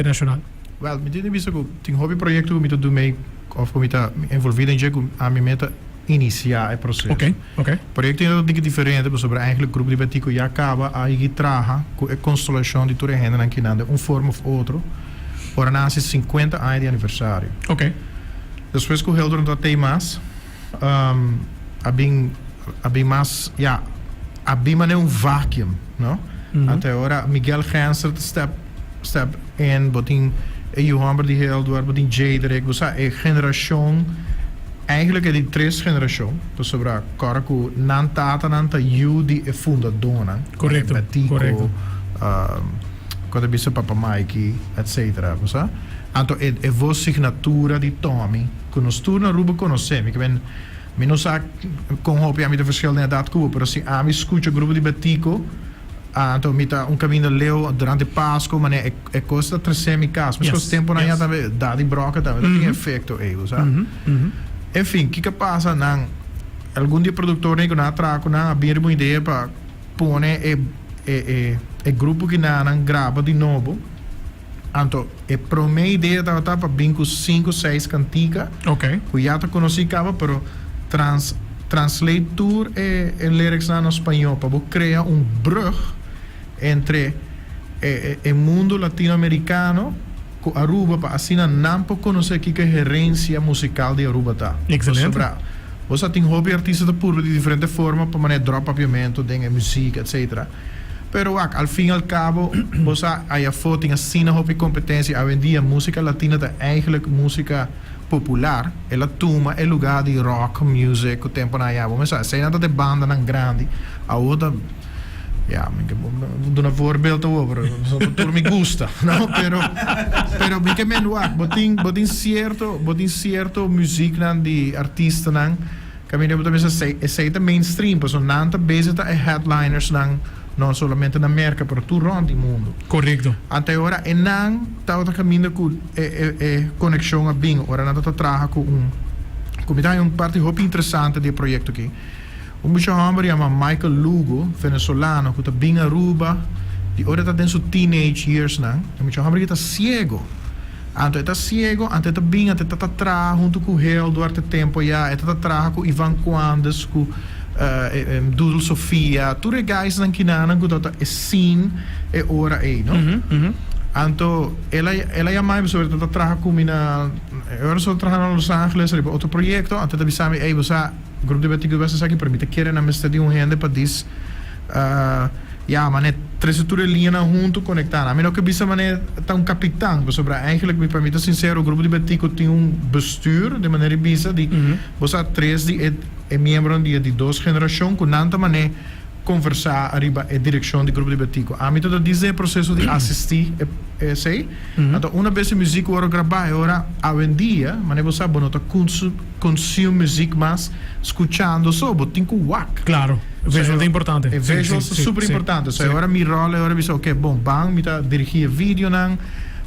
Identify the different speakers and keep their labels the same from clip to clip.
Speaker 1: Nacional.
Speaker 2: Wel, mi tin di bisa cu tin hopi proyecto cu mi ta do mee of cu mi ta envolvi den dje cu ami me ta inicia e proceso.
Speaker 1: Ok, ok.
Speaker 2: Proyecto ta diki diferente pasobra eigenlijk Grupo di Betico ya caba a higi traha cu e constelacion di tur e hendenan kinan den un forma of otro ora nan haci 50 aña di aniversario.
Speaker 1: Ok.
Speaker 2: Despues cu Hildro no ta tey mas, a bin a bin mas, ya, a bin manera un vacuum, no? Anto e ora Miguel Genser ta step. Step in, bo tin e yu hòmber di Hildward, bo tin Jadrick, bo sa e generashon, eigenlijk e di tres generashon, pasobra kòrda ku nan tatanan ta yu di e fundadónan,
Speaker 1: Korekto,
Speaker 2: Betico,
Speaker 1: korekto.
Speaker 2: Kon ta bisa Papa Mikey, etcetera, bo sa. Anto e e vos signatura di Tommy, ku nos tur na Aruba konosé, mi ke men, mi no sa kon hopi ami ta verschil den edat ku bo, pero si ami skucha grupo di Betico, Anto mi ta un caminda leu durante Pasco, mane e e cos ta trece mi cas. Mescos temponan ya tambe Daddy Broca tambe ta tin efecto ey, bo sa. En fin, kico a pasa? Nan, algun di e productornan cu nan a traha cu nan a bin riba un idea pa pone e e e e grupo kinanan graba di nobo. Anto e prome idea tabata pa bin cu cinco, seis cantica cu ya ta conoci caba, pero trans translate tur e e lyricsnan na spañó pa bo crea un brug entre e e mundo latinoamericano cu Aruba pa asina nan por conoce kico e herencia musical di Aruba ta.
Speaker 1: Excelente.
Speaker 2: Pasobra bo sa tin hopi artista ta purba di diferente forma pa manera drop papiamento den e muziek etcetera. Pero wak, al fin al cabo, bo sa aya afó tin asina hopi competencia. Awendia musica latina ta eigenlijk musica popular. El a tuma e lugar di rock music cu temponan aya. Bo mester sa, eseinan ta de bandanan grandi. Awo ta, ya, mi ke duna voorbeeld awo, pero no tur mi gusta, no? Pero, pero mi ke men wak, bo tin, bo tin cierto, bo tin cierto muzieknan di artistanan. Caminda bo ta bisa esey, esey ta mainstream pasobra nan ta bezig ta e headlinersnan no solamente na Merca pero tur rond di mundo.
Speaker 1: Correcto.
Speaker 2: Ante ora e nan tabata caminda cu e e e conexion a bin ora nan ta traha cu un cu mi ta haña un parti hopi interesante di e proyecto aki. Un mucha homber yama Michael Lugo, venezolano cu ta bin Aruba di ora e ta den su teenage yearsnan. E mucha homber aki ta ciego. Anto e ta ciego, anto e ta bin, anto e ta ta traha hunto cu Hel duarte tempo ya, e ta ta traha cu Ivan Quandes, cu Doodle Sofia, tur e guysnan kinanan cu ta ta e scene e ora ey, no? Anto el a el a yama mi pasobra e ta ta traha cu mi na, e ora so ta traha na Los Angeles riba otro proyecto, anto e ta bisa mi, ey bo sa, Grupo di Betico di West esaki, pero mi ta kere nan mester di un hende pa dis ya mane trese tur e liñanan hunto conecta nan. Mi no ke bisa mane ta un capitan pasobra eigenlijk mi pa mi ta sincero Grupo di Betico tin un bestuur di manera di bisa di bo sa tres di e e miembronan di e di dos generacion cu nan ta mane conversa ariba e direccion di Grupo di Betico. Ami ta ta dis den e proceso di asisti e esey. Anto una bes e muziek worde graba e ora awendia mane bo sa bo no ta consume muziek mas scuchando so, bo tin cu wak.
Speaker 1: Claro, e visual ta importante.
Speaker 2: E visual ta super importante. So e ora mi rol e ora bisa ok bon ban mi ta dirigi e videonan,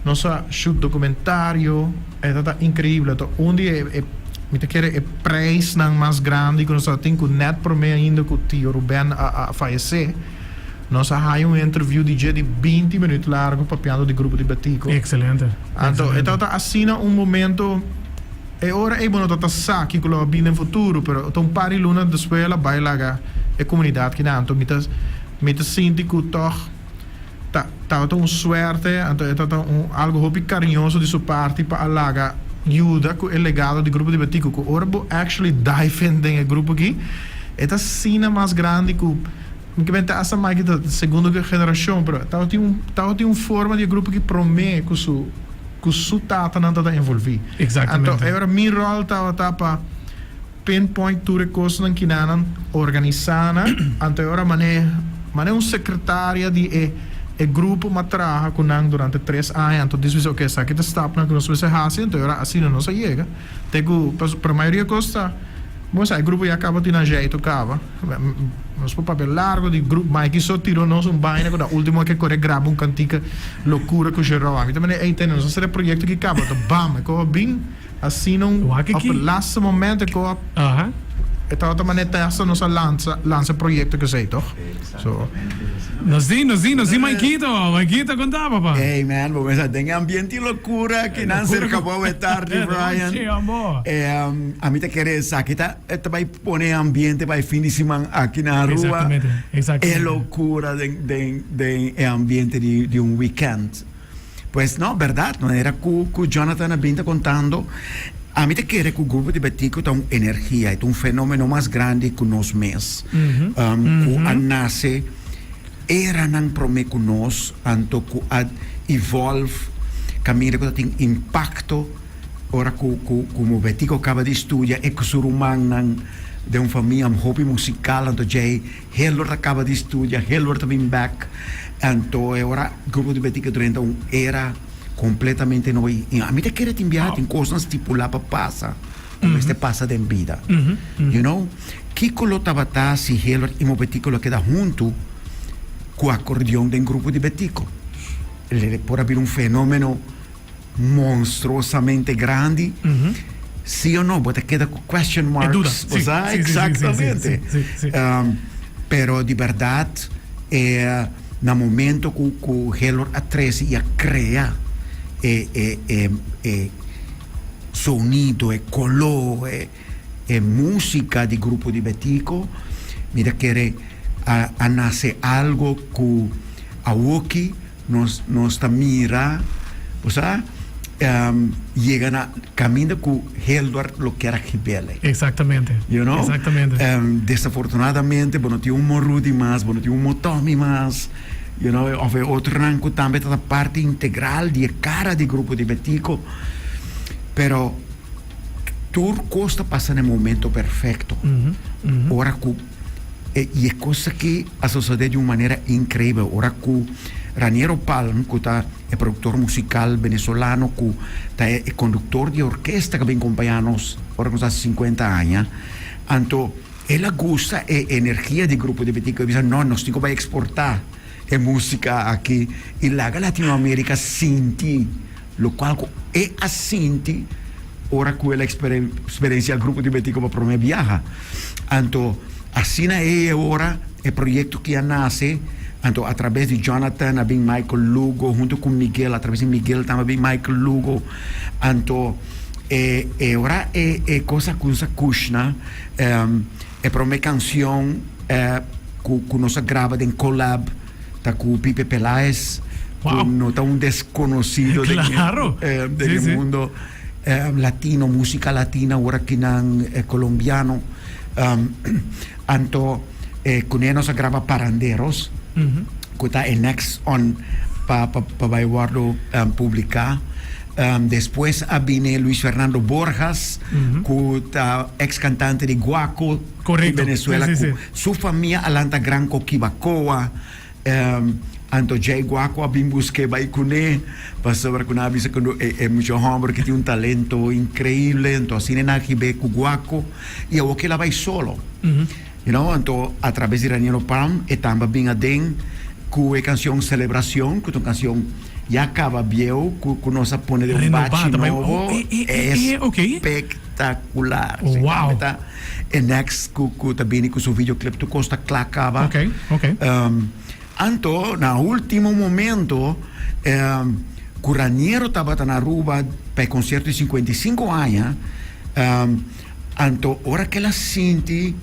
Speaker 2: nos a shoot documentario, e ta ta increibel. Anto un di e mi ta kere e prijsnan mas grandi cu nos a tin cu net prome ainda cu tio Ruben a a fayece. Nos a haya un interview di dje di binti minuut largo papiando di Grupo di Betico.
Speaker 1: Excelente.
Speaker 2: Anto e tabata asina un momento, e ora ey bo no tabata sa kico lo a bini den futuro, pero ta un par di luna despues el a bay laga e comunidad kina. Anto mi ta mi ta sinti cu tog ta tabata un suerte, anto e tabata un algo hopi cariñoso di su parti pa a laga yuda cu e legado di Grupo di Betico, cu ora bo actually dive in den e grupo aki, e ta asina mas grandi cu. Mi ke benta hasta Mike ta segundo generacion, pero tabatin un tabatin un forma di e grupo ki prome ku su ku su tatanan tabata envolvi.
Speaker 1: Exactamente.
Speaker 2: Anto e ora mi rol tabata pa pinpoint tur e kosnan kinanan, organisa nan, anto e ora mane mane un secretaria di e e grupo m'a traha ku nan durante tres aña, anto dis bisa ok esaki ta stapnan ku nos mester hasi, anto e ora asina nos a yega te ku pero mayoria kos ta bo sa e grupo ya kaba tin nan jeito kaba. Nos por papia largo di grup Mikey so tiro nos un baina cu na ultimo a ke core graba un cantica locura cu Jerome. Ami ta manda ey tene nos a hacer e proyecto ki caba to bam e coba bin asina un
Speaker 1: Wak
Speaker 2: op
Speaker 1: aki.
Speaker 2: e laatste momento e coba
Speaker 1: Aha.
Speaker 2: E tabata manera testa nos a lansa lansa e proyecto cu esey toch? So.
Speaker 1: Nos di, nos di, nos di Maikito. Maikito con ta papa?
Speaker 3: Hey man, bo mesa den ambiente locura ki nan cerca bo e tardi Brian.
Speaker 1: Sí, ambo.
Speaker 3: Eh, a mi ta kere esaki ta ta bai pone ambiente pa e fin di siman aki na Aruba.
Speaker 1: Exactamente, exactamente.
Speaker 3: E locura den den den e ambiente di di un weekend. Pues no, berdad, manera cu cu Jonathan a bin ta contando, ami ta kere cu Grupo di Betico ta un energia, e ta un fenomeno mas grandi cu nos mes, cu a nace eranan prome cu nos, anto cu a evolve caminda cu ta tin impacto ora cu cu cu Betico caba di studia e cu su rumannan den un famia hopi musical, anto djey Hilbert a caba di studia, Hilbert a bin bek, anto e ora Grupo di Betico drenta un era completamente nobo y ami ta kere tin biaha tin cosnan stipula pa pasa cu mester pasa den bida. You know, kico lo tabata si Hilbert y Mobetico lo keda hunto cu acordeon den Grupo di Betico? Le por a bira un fenomeno monstruosamente grandi, si o no, bo ta keda ku question marks.
Speaker 1: E duda, si,
Speaker 3: Bo sa?
Speaker 1: si, si, si, si,
Speaker 3: Exactamente.
Speaker 1: si, si, si.
Speaker 3: Pero di berdad, e na momento ku ku Helor a trese i a krea e e e e sonido, e kolo, e e músika di Grupo di Betico, mi ta kere a a nase algo ku awoki Nos nos ta mira, bo sa, yega na caminda cu Hildward lo kier a hibele.
Speaker 1: Exactamente.
Speaker 3: You know?
Speaker 1: Exactamente.
Speaker 3: Desafortunadamente bo no tin un Morudy mas, bo no tin un Motomi mas, you know, of e otronan cu tambe ta parti integral di e cara di Grupo di Betico. Pero tur cos ta pasa na e momento perfecto. Ora cu. E i e kos aki a sosodé di un manera inkreibel ora ku Raniero Palm, ku ta e produktor musikal venezolano ku ta e konduktor di e orkesta ku a bin kompañá nos ora ku nos hasi sinkuenta aña, anto el a gusta e energia di Grupo di Betico. El bisa, No, nos tin ku bai eksportá e músika aki i laga Latinoamérika sinti lokual ku e a sinti ora ku el a eksperensiá Grupo di Betico pa promé biaha. Anto asina ei e ora e proyekto ki a nase, anto atrabes di Jonathan a bin Michael Lugo hunto ku Miguel, atrabes di Miguel tambe a bin Michael Lugo. Anto e e ora e e kos a kumsa kushna, e prome kanshon ku ku nos a graba den collab ta ku Pipe Pelaez, ku no ta un deskonosido den den e mundo. Latino, musica latina ora ki nan colombiano anto cune nos a graba Paranderos cu ta e next on pa pa bay wordo publica despues a bini Luis Fernando Borjas cu ta ex cantante di Guaco di Venezuela cu su famia a lanta Gran Coquibacoa. Anto djei guaco a bin busk'é bai kuné, pasobra ku nan a bisa ku e e mucha hòmber ki tin un talento inkreibel, anto asina nan a hib'é ku guaco i awor kila bai solo. You know, anto a traves di Raniero Palm e tambe a bin aden ku e kanshon Selebracion, ku ta un kanshon ya kaba bieu ku ku nos a pone den un bachi nobo, espektakular.
Speaker 1: Wow!
Speaker 3: E next cu cu ta bini cu su videoclip tur cos ta cla caba.
Speaker 1: Ok, ok.
Speaker 3: Anto na ultimo momento cu Raniero tabata na Aruba pa e concierto di 55 aña, anto ora cu el a sinti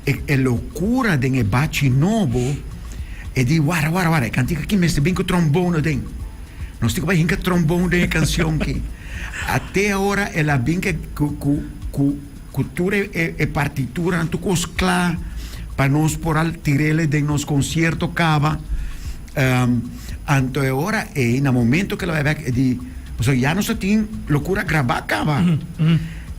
Speaker 3: e e locura den e bachi nobo e di wara wara wara e cantica aki mester bin cu trombon aden. Nos tin cu bay hinca trombon den e cancion aki. Ate ora el a bin cu cu cu Cu tur e partituranan tur cos cla pa nos por al tirele den nos concierto caba. Anto e ora ey na momento cu el a bay bek e di, pasobra ya nos a tin locura graba caba.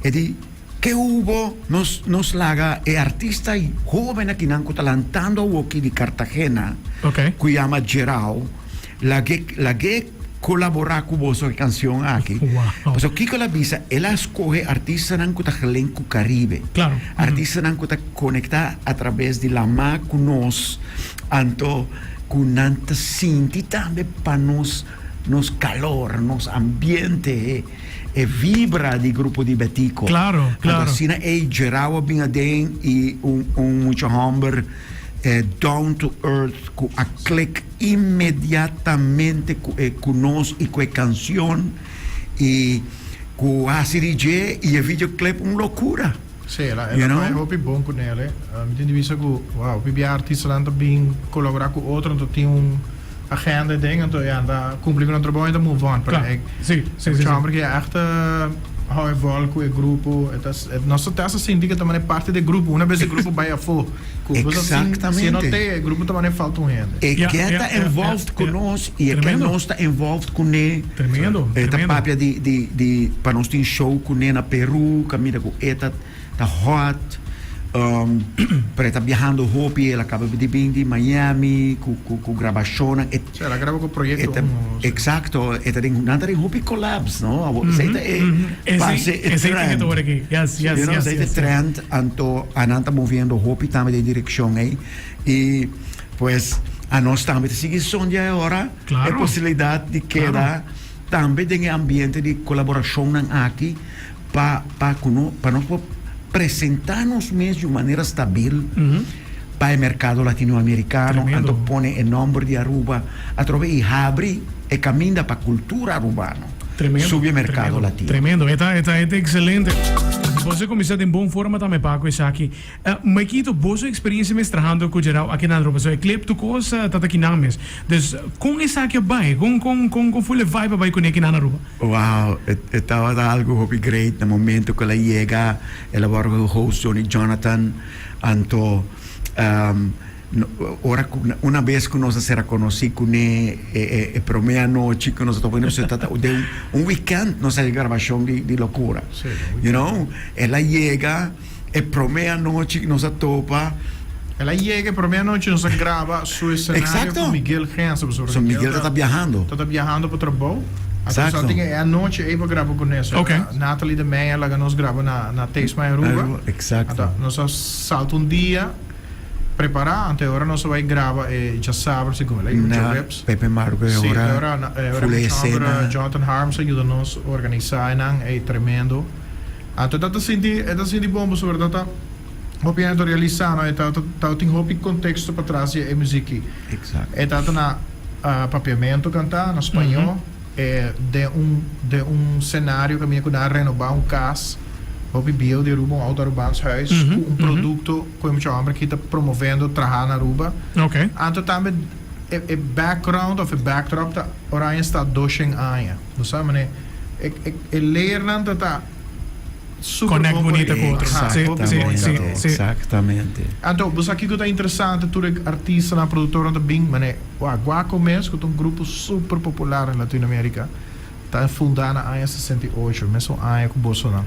Speaker 3: E di, ke hubo nos nos laga e artista hoben akinan cu ta lantando awoki di Cartagena cu yama Gerao lag'e lag'e Kolaborá ku boso e kansion aki. Pasobra kiko el a bisa? El a skohe artistanan ku ta gelen ku Karibe. Artistanan ku ta konektá atrabes di lamá ku nos. Anto ku nan ta sinti tambe pa nos nos calor, nos ambiente, e, e vibra di Grupo di Betico. Anto asina ey Gerao a bin aden y un mucha homber down to earth cu a click inmediatamente cu e cu nos y cu e cancion y cu haci di dje y e videoclip un locura.
Speaker 2: Sí, el a, el a bai hopi bon cu nel. Mi tin di bisa cu, wow, hopi bia artistanan ta bin colabora cu otro, anto tin un agenda den, anto e anda cumpli cu nan trabou en ta move on. Pero e, e mucha homber ki echt hou e vol cu e grupo, e ta, nos ta hasta sinti cu e ta manera parti di e grupo, una bes e grupo bai afo, cu bo ta sin, si e no te, e grupo ta manera falta un hende.
Speaker 3: E ke ta involved cu nos y e ke nos ta involved cune. E ta papia di di di pa nos tin show cune na Peru, caminda cu e ta ta hot, pero e ta biahando hopi, el a caba di bin di Miami cu cu cu grabacionnan. E
Speaker 2: Si, el a graba cu Proyecto Uno.
Speaker 3: Exacto, e ta den, nan ta den hopi collabs, no? Awor esey ta e parce e trend. You know, esey ta e trend, anto nan ta moviendo hopi tambe den direccion ey. Y pues anos tambe ta sigui sondia e ora e posibilidad di keda tambe den e ambiente di colaboracionnan aki pa pa cu no pa nos por presenta nos mes di un manera stabil pa e mercado latinoamericano anto pone e nomber di Aruba atrobe y habri e caminda pa cultura arubano subi e mercado latino.
Speaker 1: Tremendo, e ta e ta excelente. Boso a cuminsa den bon forma tambe Paco esaki. Maikito, boso experiencia mes trahando cu Gerao aki na Aruba, so e clip tur cos ta ta kinan mes. Dus con esaki a bay? Con con con con full e vibe a bay cune kinan na Aruba?
Speaker 3: Wow, e tabata algo hopi great na momento cu el a yega, el a worde host Johnny Jonathan, anto ora cu una bes cu nos a sera conoci cune e e prome anochi cu nos a topa cune pasobra ta den un weekend nos a haci grabacion di Locura, you know, el a yega. E prome anochi nos a topa.
Speaker 2: El a yega e prome anochi nos a graba su escenario cu Miguel Genso pasobra
Speaker 3: So Miguel ta ta biahando.
Speaker 2: Ta ta biahando pa trabou. Anto nos a tin e anochi ey pa graba cu ne. So Nathalie de Meyer laga nos graba na na Taste My Aruba. Anto nos a salta un dia prepara anto e ora nos a bay graba e djasabra segun el a yega djaweps.
Speaker 3: Na Pepe Marco e ora
Speaker 2: full e escena. Jonathan Harms a yuda nos organisa enan ey tremendo. Anto e ta ta sinti, e ta sinti bon pasobra ta ta hopi hende ta realisa no e ta ta tin hopi contexto patras di e muziek.
Speaker 3: Exacto.
Speaker 2: E ta ta na papiamento canta, na spañó, e den un den un scenario caminda cu nan a renoba un cas hopi bieu di Aruba, un oud Arubaans huis, cu un producto cu e mucha homber aki ta promovendo traha na Aruba. Anto tambe e e background of e backdrop ta Oranjestad doshen aña. Bo sa mane e e e layernan ta ta super
Speaker 1: Connect
Speaker 2: bon
Speaker 1: bunita cu otro.
Speaker 2: Aha, hopi bon
Speaker 1: Si,
Speaker 2: ta.
Speaker 1: si.
Speaker 3: Exactamente.
Speaker 2: Anto bo sa kico ta interesante tur e artistanan, productornan ta bin mane wak Guaco mes cu ta un grupo super popular na Latinoamerica ta funda na aña 68, mesun aña cu bosonan.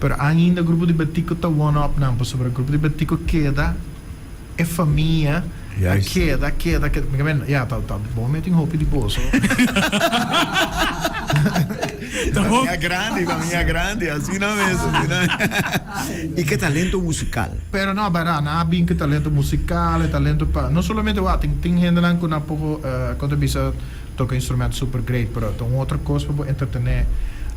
Speaker 2: Pero ainda grupo di Betico ta one up nan pasobra grupo di Betico keda E famia a keda, keda, keda. Mi kamen, ya, ta, ta bon mi tin hopi di boso.
Speaker 3: Famia grandi, famia grandi, asina mes, asina mes. I ke talento musical.
Speaker 2: Pero no, berdad, nan a bin ku talento musical, e talento pa, no solamente wak, tin, tin hendenan ku nan poko, kon ta bisa, toka instrumento super great, pero ta un otro kos pa bo entretené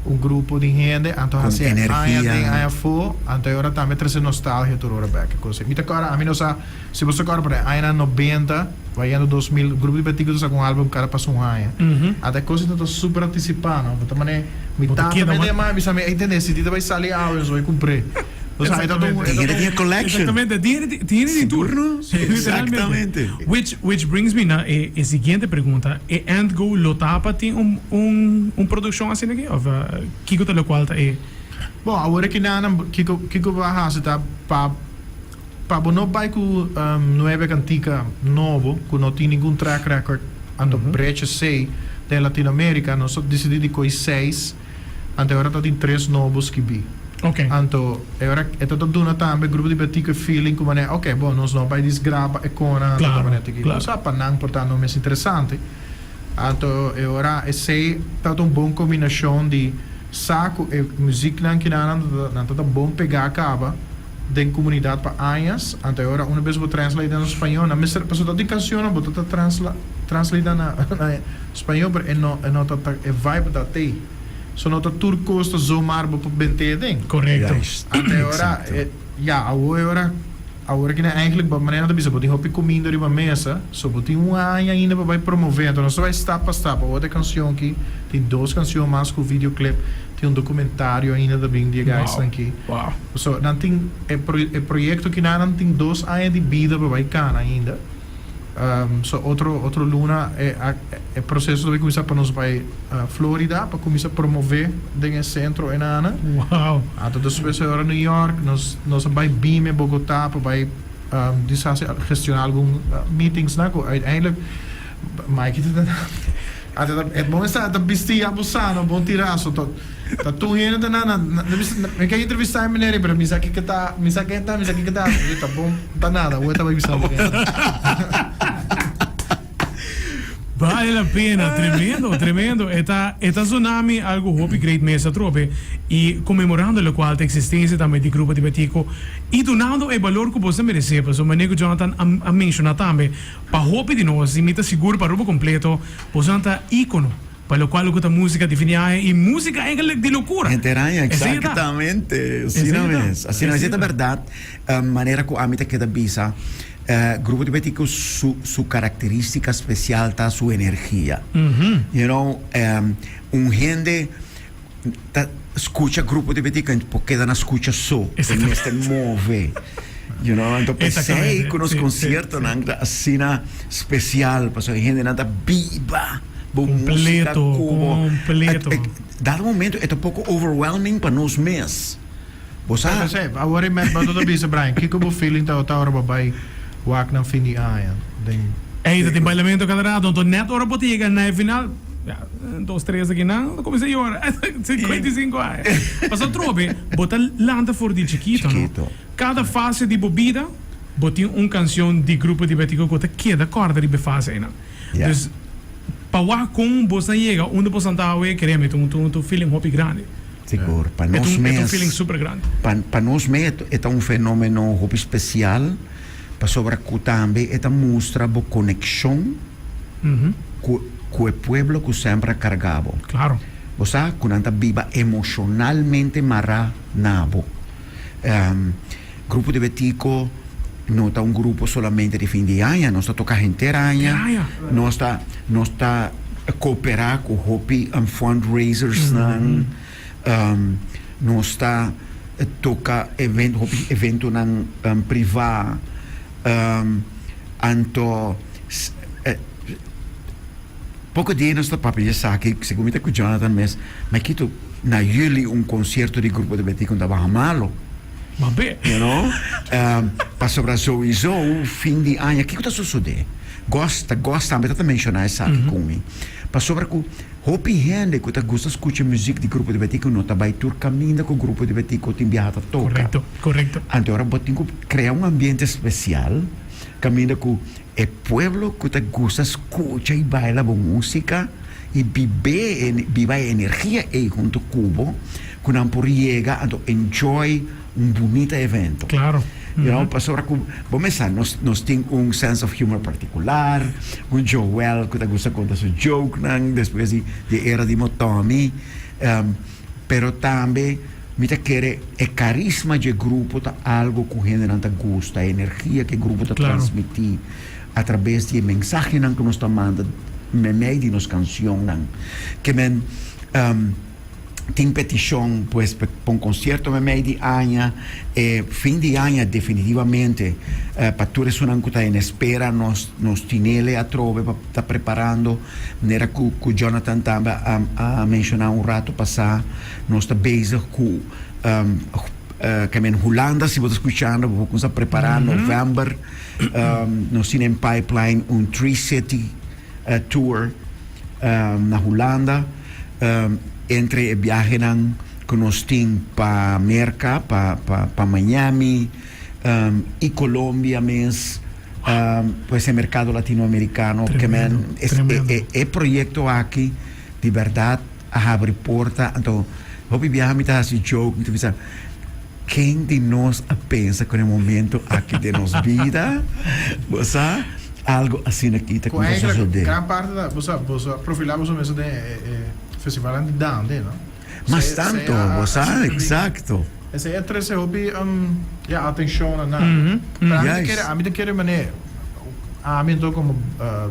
Speaker 2: un grupo di hende, anto
Speaker 3: Con
Speaker 2: hasi aña
Speaker 3: energia.
Speaker 2: den aña afó, anto e ora tambe trese nostalgia tur ora bek. E kos ei. Mi ta kòrda, ami no sa si bo sa kòrda, pero e añanan nobenta, bayendo 2000, grupo di Betico ta saka un album kada pasa un aña. Anto e kos ei ta super antisipá, no? Bo ta manera, mi
Speaker 1: Bo ta
Speaker 2: tata
Speaker 1: keda
Speaker 2: mete
Speaker 1: ma-
Speaker 2: yama mi bisa mi, ey tende, si ti ta bai sali awe, nos bai kumpr'é. O sea, e ta un, e
Speaker 3: Tin
Speaker 2: ta
Speaker 3: hende
Speaker 2: un.
Speaker 3: tin e collection.
Speaker 1: Exactamente, tin hende tin hende di tur.
Speaker 3: Sigur no?
Speaker 1: Sí, literalmente.
Speaker 3: Exactamente.
Speaker 1: Which which brings me na e e siguiente pregunta, e end goal lo ta pa tin un un un produccion asina aki of kiko ta locual ta e.
Speaker 2: Bon, awor aki nan kiko kiko bo a hasi ta pa pa bo no bai ku nuebe kantika nobo ku no tin ningun track record anto brecha esei den Latinoamerica nos a disidi di koi seis. Anto e ora ta tin tres nobo skibí.
Speaker 1: Ok.
Speaker 2: Anto e ora e ta ta duna tambe grupo di Betico e feeling ku manera ok bon nos no bai disgraba e konan anto ta manera tiki cosa pa nan por ta no mes interesante. Anto e ora esei ta ta un bon kombinashon di sa ku e muziknan kinanan nan ta ta bon pegá kaba. den komunidat pa añas, anto e ora una bes bo translate na spañó, nan mester, pasobra ta tin kanshonnan bo ta ta transla translate na na spañó pero e no e no ta ta e vibe ta tei. So no ta tur kos ta zomaar bo por bent'é aden.
Speaker 1: Korekto.
Speaker 3: Juist.
Speaker 2: Anto e ora
Speaker 3: Exacto.
Speaker 2: e ya awo e ora awor aki nan eigenlijk bo manera nan ta bisa bo tin hopi kuminda riba mesa, so bo tin un aña ainda pa bai promové, anto nos ta bai stap pa stap. Awor ta e kanshon aki, tin dos kanshon mas ku videoclip. Tin un documentario ainda ta bin di e guysnan aki.
Speaker 1: Wow.
Speaker 2: So nan tin e e proyecto aki nan nan tin dos aña di bida pa bai cana ainda. So otro otro luna e e proceso ta bai cuminsa pa nos bai Florida pa cuminsa promove den e centro enana.
Speaker 1: Wow.
Speaker 2: Anto despues e ora New York nos nos a bai bime Bogota pa bai dishasi gestiona algun meetingsnan cu uiteindelijk Mikey ta Ata ta e bon esta ta bisti ya bo sano bon tira so ta ta tur hende ta na na na bisa mi ke entrevista e meneer pero mi sa kiko ta mi sa ken ta mi sa kiko ta mi ta bon ta nada awor ta bai bisa bo ken ta.
Speaker 1: Vale la pena, tremendo, tremendo. E ta, e ta tsunami algo hopi great mes atrobe y conmemorando locual ta existencia tambe di Grupo di Betico y dunando e balor cu bos ta merece pasobra manera cu Jonathan a a menciona tambe Pa hopi di nos, i mi ta sigur pa Aruba completo, bosonan ta icono pa locual loke ta musica di fin di aña i musica eigenlijk di locura.
Speaker 3: Henter aña,
Speaker 1: Esei ta.
Speaker 3: exactamente. Asina
Speaker 1: Esei ta.
Speaker 3: mes. Asina mes.
Speaker 1: Esei
Speaker 3: E ta
Speaker 1: ta.
Speaker 3: berdad, manera cu ami ta keda bisa, Grupo di Betico su su caracteristica special ta su energia. You know, un hende ta scucha grupo di Betico por keda na scucha so, e mester move, you know, anto p'esei cu nos conciertonan ta asina special, pasobra e hendenan ta biba bo musica cu bo, dado momento e ta poco overwhelming pa nos mes, bo sa.
Speaker 2: Awor e met bo ta bisa Brian, kico bo feeling ta ora bo bai wak nan fin di aña den.
Speaker 1: Ey ta tin bailamento cada rato, anto net ora bo ta yega na e final, ya, dos, tres aki nan, ta cuminsa yora, 55 aña. Pasobra atrobe, bo ta lanta for di chikito, no?
Speaker 3: Chikito.
Speaker 1: Cada fase di bo bida, bo tin un cancion di Grupo di Betico cu ta keda corda riba e fase eynan.
Speaker 3: Ya.
Speaker 1: Dus, pa wak con bosnan yega unda bosnan ta awe, kereme, ta un, ta un feeling hopi grandi.
Speaker 3: Sigur, pa
Speaker 1: E ta
Speaker 3: nos
Speaker 1: un, e ta un
Speaker 3: mes,
Speaker 1: feeling super grandi.
Speaker 3: pa, pa nos mes e ta un fenomeno hopi special. Pasobra ku tambe e ta mustra bo konekshon ku ku e pueblo ku semper a karga bo.
Speaker 1: Klaro.
Speaker 3: Bo sa ku nan ta biba emoshonalmente mará na bo. Grupo di Betico no ta un grupo solamente di fin di aña, nos ta toka henter aña, nos ta nos ta kooperá ku hopi fundraisersnan. Nos ta toka event hopi eventonan privá anto poko dia nos ta papia di esaki segun mi ta ku Jonathan mes mi a kito na juli un konsierto di grupo di Betico ta baha malo you know pasobra souiso fin di aña kiko ta sosode Gos ta Gos tambe ta ta menshoná esaki ku mi pasobra ku Hopi hende ku ta gusta skucha muzik di Grupo di Betico no ta bai tur kaminda ku Grupo di Betico tin biaha ta toka.
Speaker 1: Korekto, korekto.
Speaker 3: Anto ora bo tin ku krea un ambiente spesial kaminda ku e pueblo ku ta gusta skucha i baila bo musika i bib'é e biba e energia ei huntu ku bo ku nan por yega anto enjoy un bunita evento.
Speaker 1: Claro.
Speaker 3: You know, pasobra ku bo mes sa nos nos tin un sense of humor partikular, un Joel ku ta gusta konta su jokenan despues di di era di Motomi, pero tambe mi ta kere e karisma dje grupo ta algo ku hendenan ta gusta, e energia ku e grupo ta
Speaker 1: Claro.
Speaker 3: transmití a traves di e mensahenan ku nos ta manda meimei di nos kanshonnan. Ke men. Tin petishon pues pa un konsierto meimei di aña. E fin di aña definitivamente pa tur esunnan ku ta en espera nos nos tinele atrobe pa ta preparando. Manera ku ku Jonathan tambe a a menshoná un rato pasá nos ta bezig ku ke men Hulanda si bo ta skuchando bo por kumsa prepará novèmber nos tin en pipeline un three city tour na Hulanda. Entre e biahenan ku nos tin pa Merka, pa pa Miami i Colombia mes, pues e merkado latinoamerikano. Ke men e proyekto aki di bèrdat a habri porta. Anto hopi biaha mi ta hasi joke, mi ta bisa. Ken di nos a pensa ku na e momento aki den nos bida, bo sa, algo asina aki ta
Speaker 2: Ku
Speaker 3: kuminsá
Speaker 2: eigenlijk
Speaker 3: sosodé?
Speaker 2: gran parte ta, bo sa, boso a profilá boso mes den e e festivalnan di dande, no?
Speaker 3: Mas
Speaker 2: Esei
Speaker 3: tanto,
Speaker 2: a
Speaker 3: bo
Speaker 2: a
Speaker 3: sa,
Speaker 2: sirbi,
Speaker 3: eksakto.
Speaker 2: esei a trese hopi ya atenshon na nan. Pero ami ta
Speaker 3: Juist.
Speaker 2: kere, ami ta kere manera, ami anto komo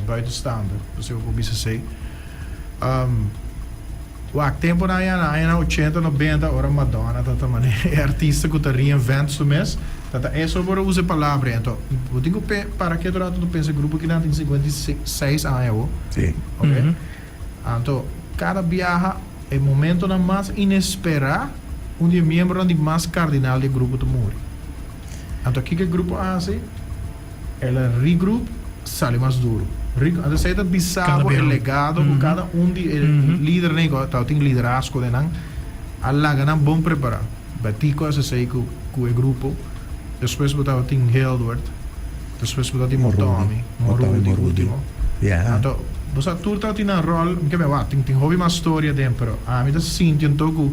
Speaker 2: buitenstaander, pasobra bo por bisa esei, Wak, temponan aña na añanan ochenta, nobenta, ora Madonna ta ta manera e artista ku ta reinvent su mes, ta ta eso por a usa e palabra ei. Anto, bo tin ku pe para ketu rato ta pensa e grupo kinan tin 56 aña awo.
Speaker 3: Sí.
Speaker 2: Oke. Anto, kada biaha e momentonan mas inesperá, un di e miembronan di mas kardinal di e grupo ta muri. Anto, kiko e grupo a hasi? El a regroup, sali mas duro. Anto esei ta bisa bo e legado ku kada un di e lidernan ku tabatin liderazgo den nan a laga nan bon prepará. Betico a hasi ku e grupo, despues bo tabatin Hildward, despues bo tabatin Motomi, Morudi ultimo. Anto bo sa tur tabatin nan ròl, mi ke mei wak tin hopi mas storia den pero ami ta sinti anto ku.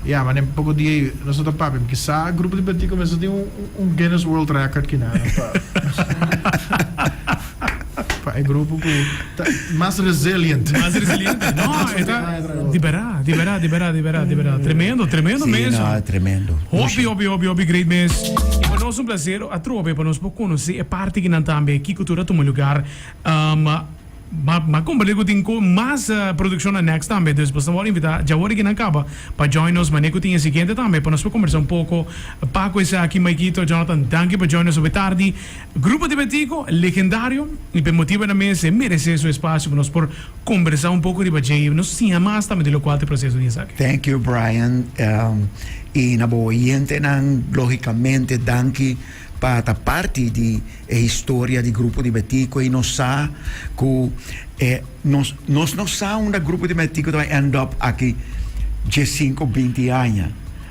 Speaker 2: Ya, ma den poko dia ei nos no ta papia. Mi kisa grupo di Betico mester tin un Guinness World Record kina pa pa e grupo ku ta mas resilient.
Speaker 1: Mas resiliente. No, e ta di bera, di bera, di bera, di bera, di bera. Tremendo, tremendo
Speaker 3: Sí,
Speaker 1: mes.
Speaker 3: no, tremendo.
Speaker 1: Hopi, hopi, hopi, hopi great mes. I pa nos un placer atrobe pa nos por conoce e parti kinan tambe, kiko tur a tuma lugar. Ma ma komprende ku tin ku mas produkshon na next tambe, dus boso ta wòrdu invitá djawor di kinan kaba pa join nos manera ku tin e siguiente tambe pa nos por kombersá un poko pa ku esaki. Maikito, Jonathan, danki pa join nos awe tardi. Grupo di Betico, legendario, i pa e motibu nan mes e meresé su espasio pa nos por kombersá un poko riba dje i nos siña mas tambe di lokual ta e proseso di esaki.
Speaker 3: Thank you Brian, i na bo oyentenan logicamente danki pa ta parti di E historia di Grupo di Betico y nos sa cu e nos nos no sa unda Grupo di Betico ta bay end up aki diescinco binti aña.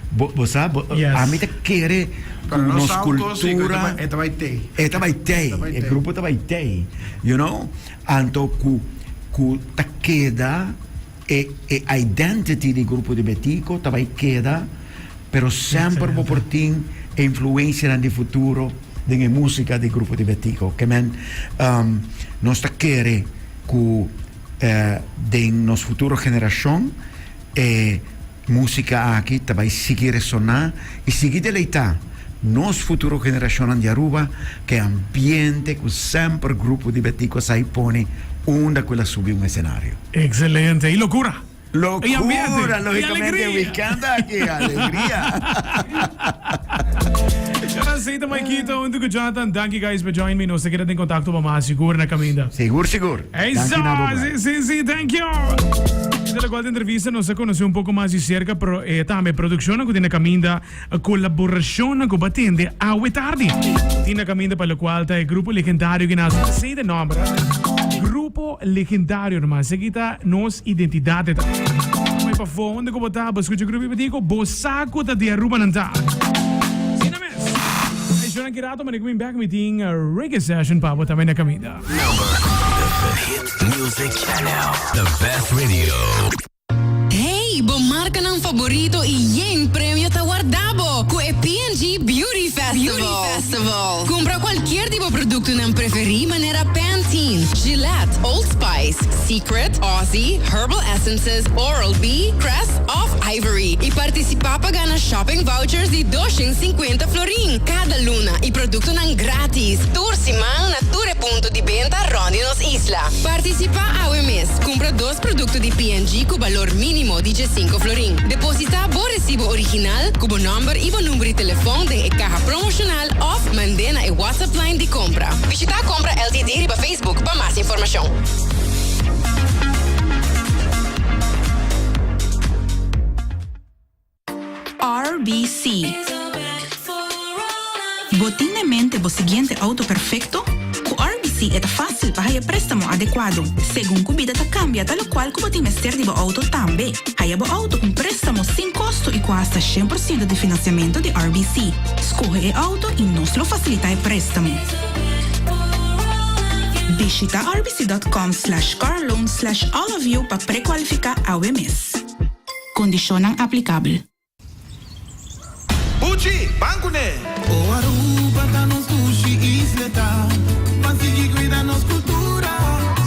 Speaker 3: Bo bo sa bo
Speaker 1: Yes.
Speaker 3: ami ta kere cu
Speaker 2: Pero nos
Speaker 3: nos
Speaker 2: sa un cos si, cu e ta
Speaker 3: cultura
Speaker 2: bay e ta bay tey.
Speaker 3: e ta bay tey,
Speaker 2: E ta bay
Speaker 3: e
Speaker 2: tey.
Speaker 3: grupo ta bay tey, you know, anto cu cu ta keda e e identity di Grupo di Betico ta bay keda. Pero semper bo por tin e influencianan di futuro den e musica di Grupo di Betico. Ke men nos ta kere cu den nos futuro generacion e musica aki ta bay sigui resona y sigui deleita nos futuro generacionnan di Aruba ke ambiente cu semper Grupo di Betico a sa y pone unda cu el a subi un escenario.
Speaker 1: Excelente! Y locura!
Speaker 3: Locura, logicamente weekend aki, alegria.
Speaker 1: Jonancito, Maikito, hunto cu Jonathan, danki guys pa join me. Nos ta keda den contacto pa mas sigur na caminda.
Speaker 3: Sigur, sigur.
Speaker 1: Ey,
Speaker 3: Danki na bo, Brian.
Speaker 1: Si, si, si, thank you. De locual de entrevista nos a conoce un poco mas di cerca, pero eh, tambe produccionnan cu tin na caminda, colaboracionnan cu ba tende awe tardi. Tin na caminda pa locual ta e grupo legendario que nace. Esey ta nomber, eh? Grupo Legendario nomás. Esaki ta nos identidad e ta. Bai pafó, unda ku bo ta, bo skucha Grupo Betico, bo sa ku ta di Aruba nan ta. Asina mes. Ay, shona ki rato, mane ku bin bek, mi tin reggae session pa bo tambe na kaminda.
Speaker 4: Number The hit music channel. The best radio.
Speaker 5: Hey, bo marcanan favorito y yen premio ta warda bo cu e P&G Beauty Festival. Cumpra cualkier di bo productonan preferi manera Pantene, Gillette, Old Spice, Secret, Aussie, Herbal Essences, Oral-B, Crest of Ivory y participa pa gana shopping vouchers di 250 florin cada luna y productonan gratis tur siman na tur e punto di benta rond di nos isla. Participa awe mes, cumpra dos Producto di P&G cu balor minimo di diescinco florin. Deposita bo recibo original cu bo nomber y bo number di telefon den e caha promocional of mand'e na e WhatsApp line di Compra. Bishita Compra Ltd riba Facebook pa mas informacion.
Speaker 6: RBC. Bo tin den mente bo siguiente auto perfecto? Cu RBC e ta facil pa haya prestamo adecuado. Segun cu bida ta cambia ta locual cu bo tin mester di bo auto tambe. Haya bo auto cu un prestamo sin costo y cu hasta shen por ciento di financiamento di RBC. Scoge e auto y nos lo facilita e prestamo. Bishita rbc.com slash carloan slash all of you pa precualifica awe mes. Kondishonnan aplikabel.
Speaker 7: Luchi, ban kuné!
Speaker 8: O Aruba ta nos dushi isleta, Ban sigui cuida nos cultura,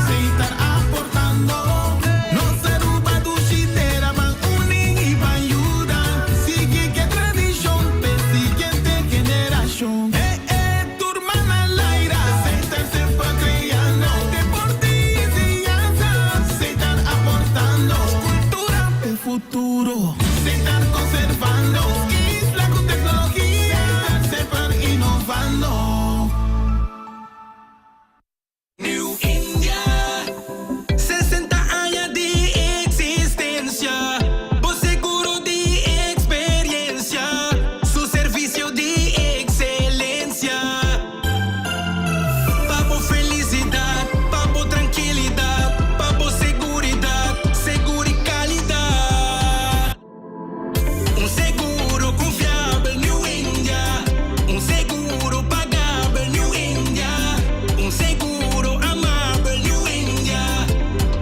Speaker 8: Setar aportando. Nos Aruba dushi tera, Ban uni y ban yuda, Sigui cu e tradicion, p'e siguiente generacion. Eh, eh, tur man na laira, Setar semper creando, Deporte y enseñanza, Setar aportando, Cultura p'e futuro, Setar conservando, Isla cu tecnologia, Setar semper innovando.
Speaker 9: New India, 60 aña di existencia, Bo seguro di experiencia, Su servicio di excelencia. Pa bo felicidad, pa bo trankilidad, pa bo seguridad, seguro y calidad. Un seguro confiabel, New India. Un seguro pagabel, New India. Un seguro amabel, New India.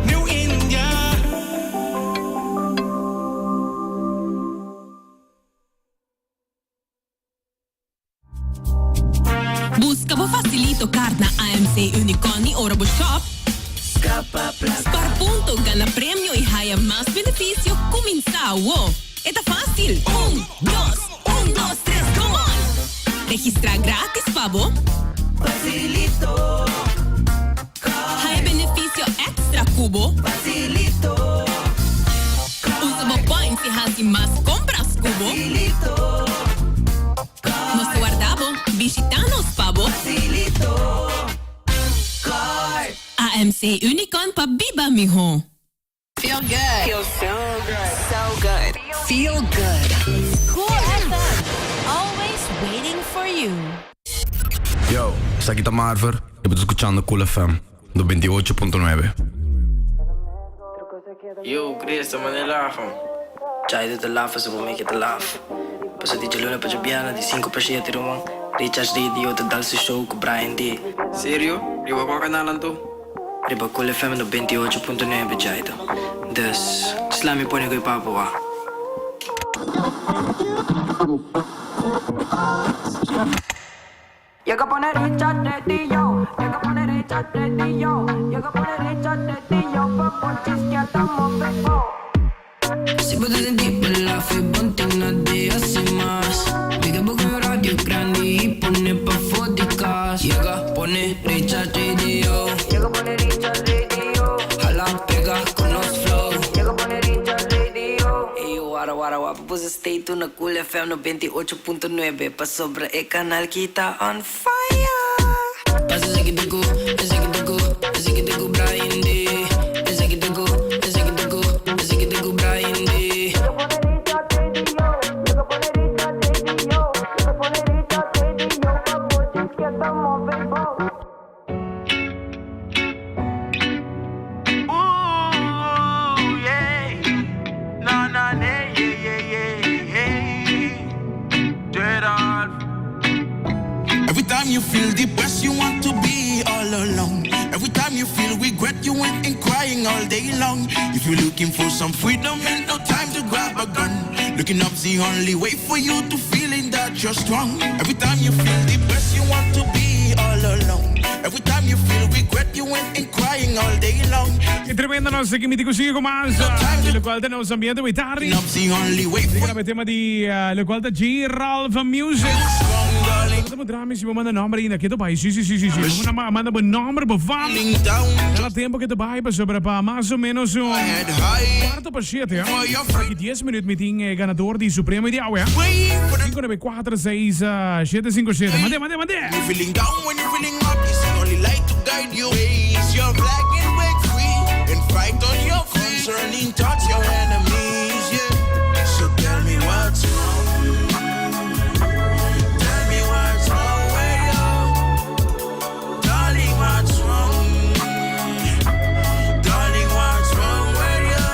Speaker 9: New India.
Speaker 5: Busca bo Facilito Card na AMC Unicon y ora bo shop. Spaar punto, gana premio y haya mas beneficio. Cuminsa awo. Ta facil. Un, dos, un, dos, tres, come on! Registra gratis, pa bo.
Speaker 10: Facilito.
Speaker 5: Haya beneficio extra cu bo.
Speaker 10: Facilito.
Speaker 5: Usa bo points y haci mas compras cu bo.
Speaker 10: Facilito.
Speaker 5: Nos ta warda bo. Bishita nos pa bo.
Speaker 10: Facilito. Card.
Speaker 5: AMC Unicon pa biba miho.
Speaker 11: Feel good. Feel so good. So good. Feel good.
Speaker 12: Cool FM. Always waiting for you.
Speaker 4: Yo, esaki ta Marver y bo ta scuchando Cool FM 98.9.
Speaker 13: Yo, Chris, manda lafa.
Speaker 14: Chai ta lafa, so make it laugh. Paso di djaluna pa djabièrnè, di 5 pa 7, ruman. Richard Radio, ta dal su show ku Brian D.
Speaker 13: Serio? Riba kua kanal anto?
Speaker 14: Riba Cool FM 98.9, Jaito. Dus, slami pone ku papo wa.
Speaker 15: Llega a poner Richard Radio, llega a poner Richard Radio, llega a poner Richard Radio, pa' chisquear estamos vivo.
Speaker 14: Si bo ta sinti laf, ponte na dia sin mas. Pega boca radio grande y pone pa podcast. Llega, pone Richard Radio.
Speaker 15: Llega a poner Richard Radio.
Speaker 14: Hala, pega con los flow.
Speaker 15: Llega a poner Richard Radio.
Speaker 14: Ey, wara wara wapa, pues stay tuned na Cool FM 98.9 pasobra e canal aki ta on fire. Pasa esaki ta go, esaki ta go, esaki ta go Brian D. Esaki ta go, esaki ta go, esaki ta go Brian D.
Speaker 15: Llega a poner Richard Radio, llega a poner Richard Radio, llega a poner Richard Radio, pa' chisquear estamos vivo.
Speaker 8: Ooh, yeah. Na, na, na, yeah. Gerald.
Speaker 7: Every time you feel depressed, you want to be all alone. Every time you feel regret, you went and crying all day long. If you're looking for some freedom, ain't no time to grab a gun. Looking up's the only way for you to feeling that you're strong. Every time you feel depressed, you want to be all alone. Every time you feel regret, you went and crying all day long.
Speaker 1: E tremendo nos aki mi sigue cu mas. Locual ta nos ambiente wi tardi.
Speaker 7: Up's the only way for
Speaker 1: Riba tema di locual ta J. Ralph Music. Estamos drama si manda nomber ainda. Cu ta bay? Si. Manda bo nomber, bo fam. Na tempo cu ta bay pasobra pa mas o menos un cuarto pa 7. Aki 10 minuut mi tin ganador di Supremo di awe. 5 9 4 6 7 5 7. Mande, mande, mande.
Speaker 7: You feeling down when you feeling up, you see only light to guide you. Raise your flag and break free and fight on your feet. Concerning thoughts, your enemies, yeah. So tell me what's wrong. Tell me what's wrong with you. Darling, what's wrong? Darling, what's wrong with you?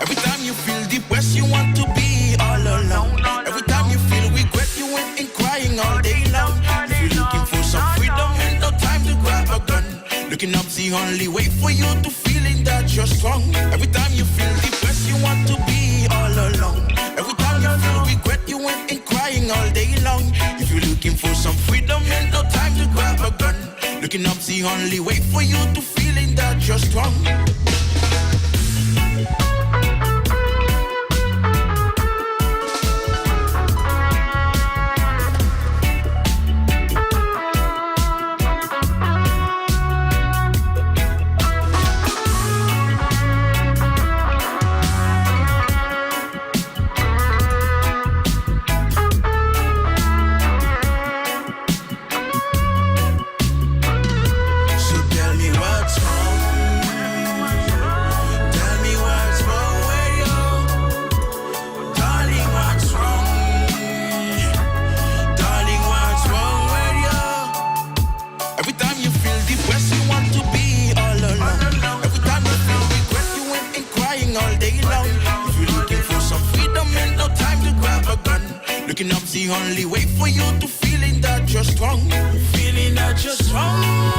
Speaker 7: Every time you feel depressed, you want to be all alone. Every time you feel regret, you went and crying all day long. If you're looking for some freedom, ain't no time to grab a gun. Looking up's the only way for you to feeling that you're strong. Every time you feel depressed, you want to be all alone. Every time you feel regret, you went and crying. only way for you to feeling that you're strong. So tell me what's wrong. Tell me what's wrong with you. Darling, what's wrong? Darling, what's wrong with you? Every time you feel depressed, you want to be all alone. Every time you feel regret, you went and crying all day long. If you're looking for some freedom, ain't no time to grab a gun. Looking up's the only way for you to feeling that you're strong. Feeling that you're strong.